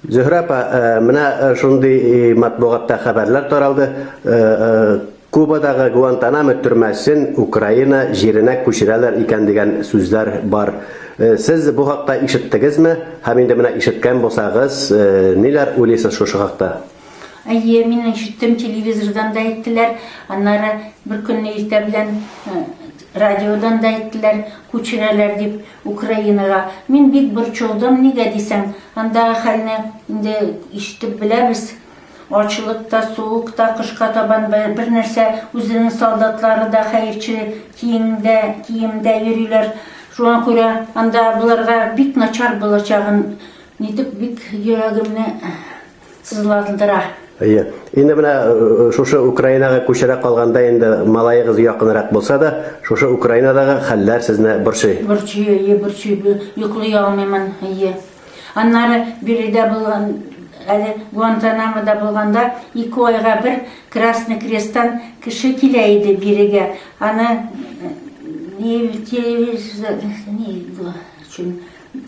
Зөһрә апа, менә шундый матбугатта хәбәрләр таралды. Кубадагы Гуантанамо төрмәсен Украина җиренә күчерәләр икән дигән сүзләр бар. Сез бу хакта ишеттегезме? Һәм инде менә ишеткән булсагыз, ниләр уйлыйсыз шушы хакта? Әйе, мин ишеттем, телевизордан да әйттеләр. Аннары бер көнне иртә белән радиодан да әйттеләр, күчерәләр дип Украинага. Мин бик борчылдым, нигә дисәң, андагы хәлне инде ишетеп беләбез. Ачлык та, суык та, кышка табан бер нәрсә, үзенең солдатлары да хәерче киемдә, киемдә йөриләр. Шуңа күрә анда боларга бик начар булачагын нитеп бик йөрәгемне сызландыра. Әйе. Инде менә шушы Украинага күчерә калганда инде малаегыз якынрак булса да, шушы Украинадагы хәлләр сезне борчый. Борчый, әйе, борчый. Йоклый алмыймын, әйе. Аннары биредә булган, әле Гуантанамода булганда, ике айга бер Красный Кресттан кеше килә иде бирегә. Аны ни телевизор ни өчен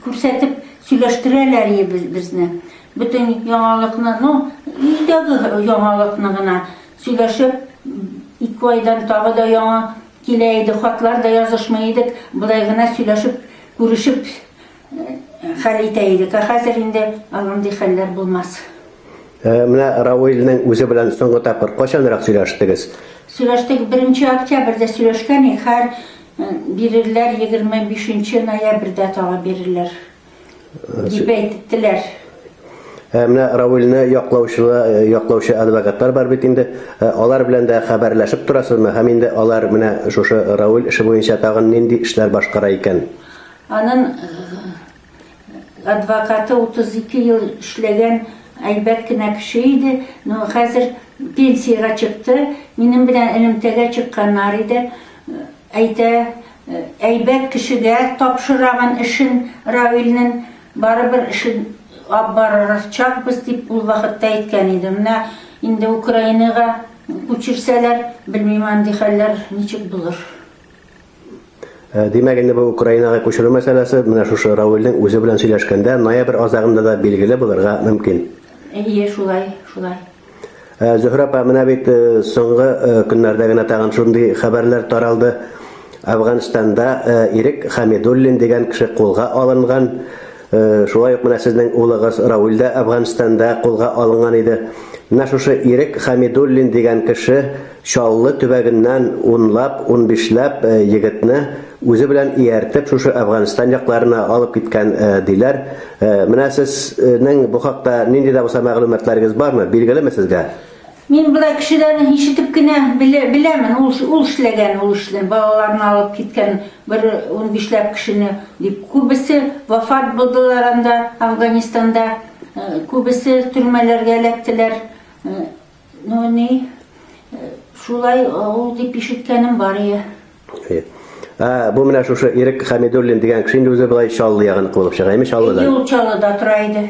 күрсәтеп сөйләштерәләр иде безне. Бөтен яңалыкны, ну, өйдәге яңалыкны гына сөйләшеп, ике айдан тагы да яңа килә иде, хатлар да язышмый идек, болай гына сөйләшеп, күрешеп хәл итә идек. Ә хәзер инде андый хәлләр булмас. Менә Равилнең үзе белән соңгы тапкыр кайчанрак сөйләштегез? Сөйләштек, 1 октябрьдә сөйләшкән идек, хәер бирерләр 25 ноябрьдә тагы бирерләр дип әйттеләр. Менә Равилне яклаучылар, яклаучы адвокатлар бар бит инде. Алар белән дә хәбәрләшеп торасызмы? Һәм инде алар менә шушы Равил эше буенча тагын нинди эшләр башкара икән? Анын адвокаты 32 ел эшләгән әйбәт кенә кеше иде, но хәзер пенсиягә чыкты, минем белән элемтәгә чыкканнар иде. Әйтә, әйбәт кешегә тапшырамын эшен Равилнең, барыбер эшен алып барырчакбыз дип ул вакытта әйткән иде. Менә инде Украинага күчерсәләр, белмим андый хәлләр ничек булыр. Димәк, инде бу Украинага күчерү мәсьәләсе менә шушы Равилнең үзе белән сөйләшкәндә ноябрь азагында да билгеле булырга мөмкин. Әйе, шулай, шулай. Зөһрә апа, менә бит соңгы көннәрдә генә тагын шундый хәбәрләр таралды. Әфганстанда Ирек Хамидуллин дигән кеше кулга алынган. Шулай ук менә сезнең улыгыз Равил дә Әфганстанда кулга алынган иде. Менә шушы Ирек Хәмидуллин дигән кеше Чаллы төбәгеннән унлап, унбишләп егетне үзе белән ияртеп шушы Әфганстан якларына алып киткән диләр. Менә сезнең бу хакта нинди дә булса мәгълүматларыгыз бармы? Билгелеме сезгә? Мин болай кешеләрне ишетеп кенә беләмен, ул ул эшләгән ул эшне, балаларны алып киткән бер унбишләп кешене дип. Күбесе вафат булдылар анда, Афганистанда, күбесе төрмәләргә эләктеләр. Ну ни, шулай ул дип ишеткәнем бар ие. Ә, бу менә шушы Ирек Хәмидуллин дигән кеше инде үзе болай Чаллы ягыныкы булып чыга, әйме Чаллыдан? Ул Чаллыда тора иде.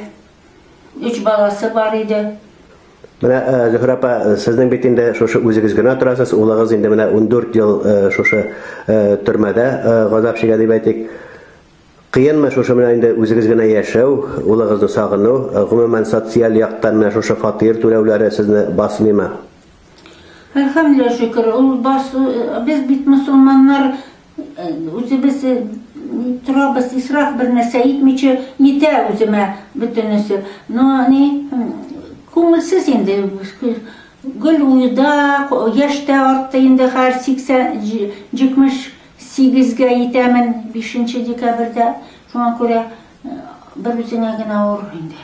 Өч баласы бар иде. Менә, Зөһрә апа, сезнең бит инде шушы үзегез генә торасыз, улыгыз инде менә 14 ел шушы төрмәдә газап чигә дип әйтик. Кыенмы шушы менә инде үзегез генә яшәү, улыгызны сагыну, гомумән социаль яктан менә шушы фатир түләүләре сезне басмыймы? Әлхәмдүлилләһ шөкер, ул басу, без бит мөселманнар, Үзебез торабыз, исраф бер нәрсә итмичә, йитә үземә бөтенесе. Но ни, күңелсез инде. Гел уйда, яшь тә артты инде хәзер 80, 78-гә йитәмен 5 декабрьдә. Шуңа күрә бер үзеңә генә авыр инде.